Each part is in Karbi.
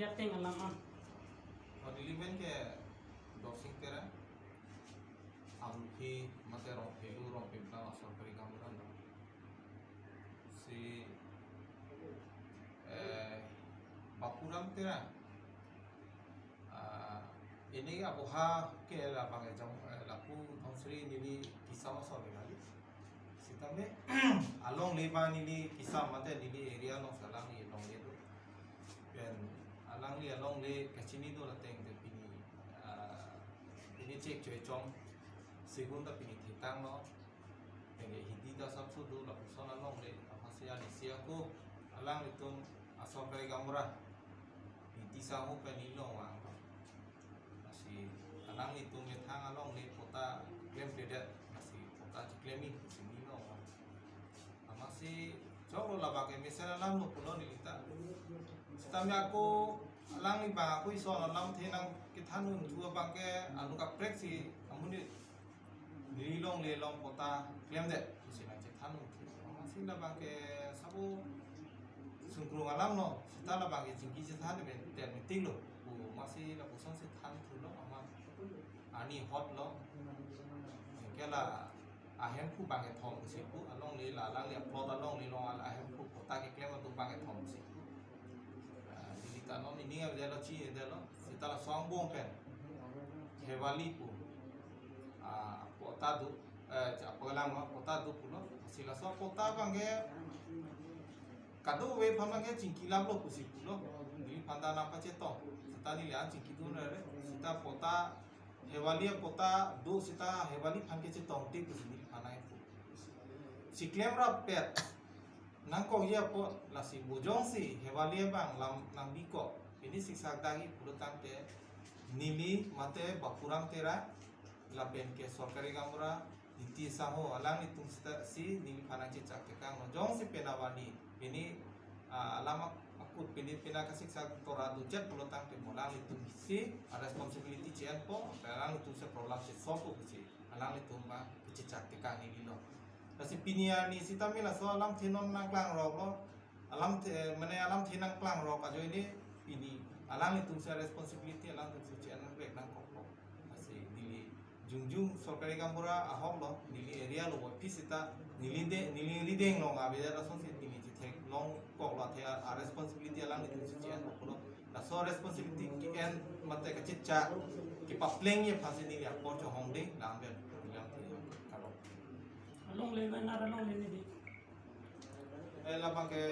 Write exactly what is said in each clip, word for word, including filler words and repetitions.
Ateng alam an. Neli men ke Dorsing Terang, Amlukhi mate Rongphelu, Rongpheplang asor kari kamuran. Si eh, Bapuram Terang. Ah, ini aboha ke labang jam eh, lapu Dhansiri neli kisam asor kali. Sitame alongle ba neli kisam mate neli area along salang ni alongle do. Pen alangli alongle kachini do lateng te pini ah, pini chek choi chong segun ta pini thitang no. Pen ke Hindi ta sapso do lapuson alongle amatsi ani si ako alanglitum asor kari kamuran. Niti sahu pen ni longvang. Lasi alanglitum methang alongle patta klemkledet, lasi patta cheklemji pusi ni longvang. Amatsi choklo labang ke mesen alam lo pulo neli ta. Sitame ako alangli bang ako ison alamthe nangkethan unthu abang ke anu kaprek si amonit neli longle along patta klemdet pusi nangchethan unthu. Amatsi labang ke sabo sungkrung alam lo, sita labang ke chingki chethan pen tel meeting lo. Pu amatsi lapuson si than thulo amat ani hot lo. Ke la ahemphu bang kethom pusi pu, alongle la alangli plot alongle along ahemphu patta keklem atum bang kethom pusi pu. Ah, neli ta non neli ningje lo, chinidetlo, sita laso angbong pen Hewali pu ah, patta do, eh, apalang lo, patta do pulo. Si laso patta abang ke kadokave aphan abang ke chingki laplo pusi pulo. Neliphan ta nangpachetong. Sita neli an chingkidun rere. Sita patta Hewali patta do, sita Hewali aphan kechetongte pusi neliphan nangpu. Si klem rappet nangkokji apot, lasi bojong si Hewali abang lam nangbikok, pini siksak dagi pulo tangte neli mate Bapuram Terang lapen ke sorkari gaonbura Niti saho alanglitum sita si neliphan nangchechak tekang lo. Jongsi penap arni pini ah, alam ak- akut pini pina kasiksak tora dujet pulo tangte mo alanglitum si a responsibility che-enpo, alanglitum si problem si solve pusi alanglitum abang kechechak tekang neli lo. Lasi pini arni sitame laso alamthe non nangklangrok lo. Alamthe, mane alamthe nangklangrok ajoine pini alanglitum si a responsibility alanglitum si che-en vek nangkoklo. Lasi neli jongjong sorkari gaonbura ahok lo, neli area lo office sita, neli de, neli rideng long avedet asonsi neli chetheklong koklo, athe a responsibility alanglitum si che-enpo pulo. Laso responsibility ke-en mate kachechak kepaplengji aphansi neli apor chohong ding, lam pen neli alamthe kalo. Alongle ba nar alongle ni di. Eh, labang ke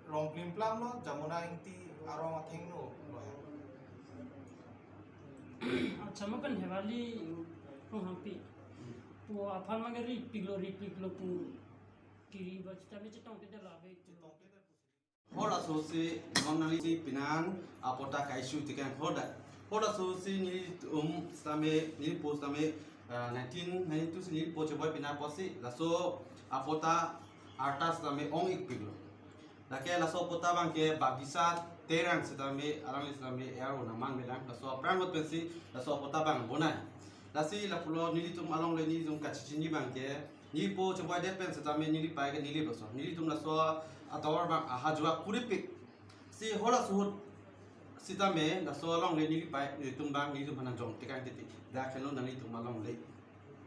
Rongplimplam lo, Jamuna Ingti arong athengno lo. Acha, mo pen Hewali Ronghangpi pu aphan abang ke ripik lo, ripik lo pu kiri ba sitame chetongkedetlo ave. Hor aso si non nangli si penang apatta ka-issue tekang hor da. Hor aso si nelitum sitame nelipo sitame ah, nineteen ninety-two si nelipo cheboi penang apotsi laso apatta arta sitame ong-ikpiklo. Lake laso apatta abang ke Bagisa Terang sitame alangli sitame aro namang melang laso aphrang got pensi laso apatta abang bonai. Lasi lapulo nelitum alongle nelitum kachechini abang ke nelipo cheboidet pen sitame neli pei ke neli boso. Nelitum laso atovar abang aha jua kuripik. Si hor aso ahut sitame laso alongle neli pei nelitum abang nelitum aphan nangjong tekang titi. Dak helo nanglitum alongle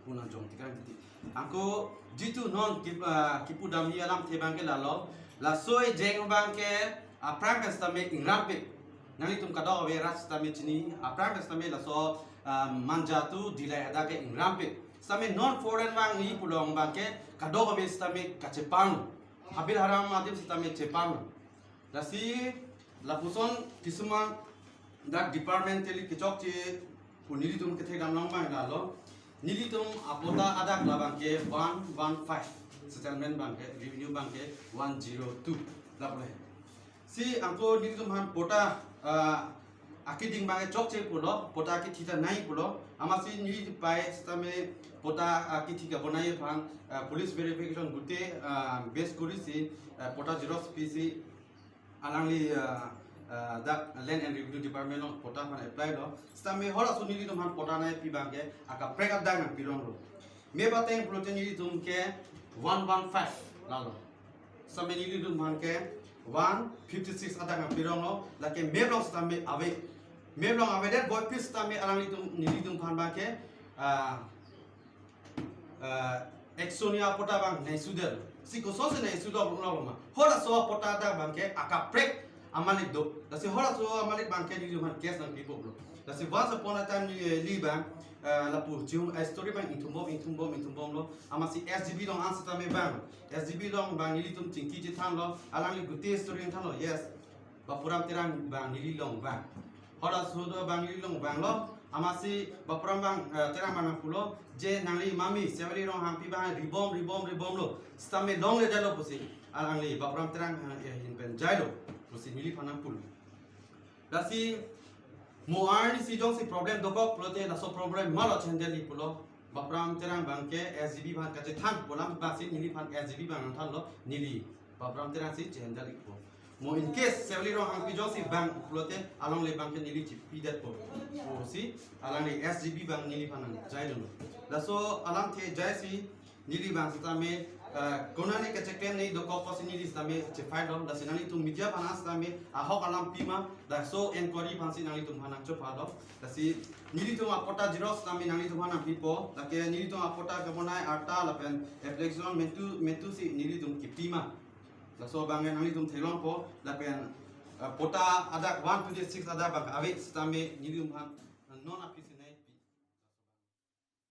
pu nangjong tekang titi. Anke jitu non kip, ah, kipu damji alamthe abang ke lalo. Laso ejeng abang ke aphrang pen sitame ingrampik. Nanglitum kadokave rat sitame chini, aphrang pen sitame laso ah, Manja to Dillai adak ke ingrampik. Sitame non foreign abang neli pulong abang ke kadokave sitame kachepang. Habil haram adim sitame chepang. Lasi lapuson kisuman dak departmentally kechokche pu nelitum kethekdam long abang lalo. Nelitum apatta adak labang ke one one five, settlement abang ke, revenue abang ke one zero two. Lapu le. Si anke nelitum aphan patta ah, akeding abang chokche pulo, patta akethi ta nai pulo. Amatsi neli pei sitame patta akethi kabonai aphan ah, police verification gute ah, base kurisi ah, patta xerox pisi alangli ah, ah, dak Land and Revenue Department along patta aphan apply lo. Sitame hor aso nelitum aphan patta nangpi abang ke akaprek adak nangpirong lo. Me bateng pulote nelitum ke one one five lalo. Sitame nelitum aphan ke one fifty six adak nangpironglo, lake map along sitame ave. Map along avedet boy pis sitame alanglitum nelitum aphan abangke, ah, ah, Eksonia patta abang nangsudet. Si kosonsi nangsudet lo ma? Halaso patta adak abangke akaprek amalik do. Lasi halaso amalik abangke nelitum aphan case nangpipo lo. Lasi once upon a time neli, eh, neli abang, eh, lapu chihum, eh, story abang ingthumbom, ingthumbom, ingthumbomlo. Amatsi S G B along an sitame abang, S G B along abang nelitum chingki chethanlo, alangli gute story thanlo, yes. Bapuram Terang abang neli along vang. Halaso do abang neli along vanglo, amatsi Bapuram abang, eh, Terang abang nangpulo, je nangli mami Sevali Ronghangpi abang ribom, ribom, ribomlo. Sitame longledetlo pusi alangli Bapuram Terang, eh, ahin pen jailo pusi neliphan nangpulo. Lasi mo arnisi jongsi problem dokok pulote laso problem malo chehandle-ikpo lo. Bapuram Terang abangke S G B aphan kachethan pu alam abangsi neliphan S G B abang nangthanlo, neli Bapuram Terangsi chehandle-ikpo. Mo in case Sevali Ronghangpi jongsi vang pulote alongle abangke neli chipidetpo pusi alangli S G B abang neliphan nangjaidunlo. Laso alamthe jaisi neli abang sitame, eh, konane kacheklem nangji dokok pusi neli sitame chefight lo. Lasi nanglitum media aphan sitame ahok alam pima, laso enquiry aphansi nanglitum aphan nangchophalo. Lasi nelitum apatta xerox sitame nanglitum aphan nangpipo, lake nelitum apatta kebonai arta lapen application mentu, mentusi nelitum kipima. Laso abang nanglitum theklongpo, lapen, eh, patta adak one twenty six adak abang ave sitame nelitum aphan non aphi